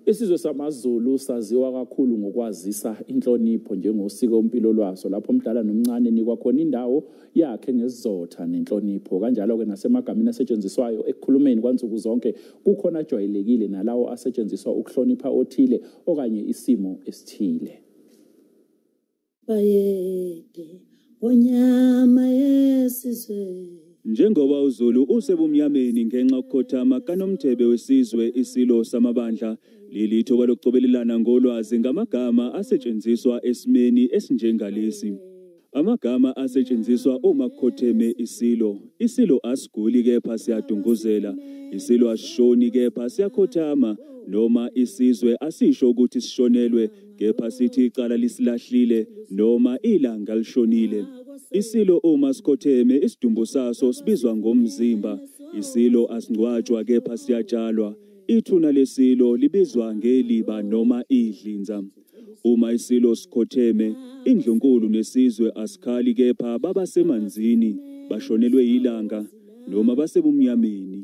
Isizwe samaZulu saziwa kakhulu ngokwazisa inhlonipho njengosikompilo lwaso, lapho omdala nomncane enikwa khona indawo yakhe ngesizotha nenhlonipho. Kanjalo-ke nasemagameni asetshenziswayo ekukhulumeni kwansuku zonke kukhona ajwayelekile nalawo asetshenziswa ukuhlonipha othile okanye isimo esithile. Bayede, onyama yesizwe. Njengoba uZulu usebumnyameni ngenxa yokukhothama kaNomthebe wesizwe isilo samabandla, leli thuba lokucobelelana ngolwazi ngamagama asetshenziswa esimeni esinjengalesi. Amagama asetshenziswa uma kukhotheme isilo. Isilo asiguli kepha siyadunguzela. Isilo asishoni kepha siyakhothama. Noma isizwe asisho ukuthi sishonelwe kepha sithi icala lisilahlile noma ilanga lishonile. Isilo uma sikhotheme isidumbu saso sibizwa ngomzimba. Isilo asingcwatshwa kepha siyatshalwa. Ithuna lesilo libizwa ngeliba noma idlinza. Uma isilo sikhotheme, indlunkulu nesizwe asikhali kepha babasemanzini, bashonelwe ilanga noma basebumnyameni.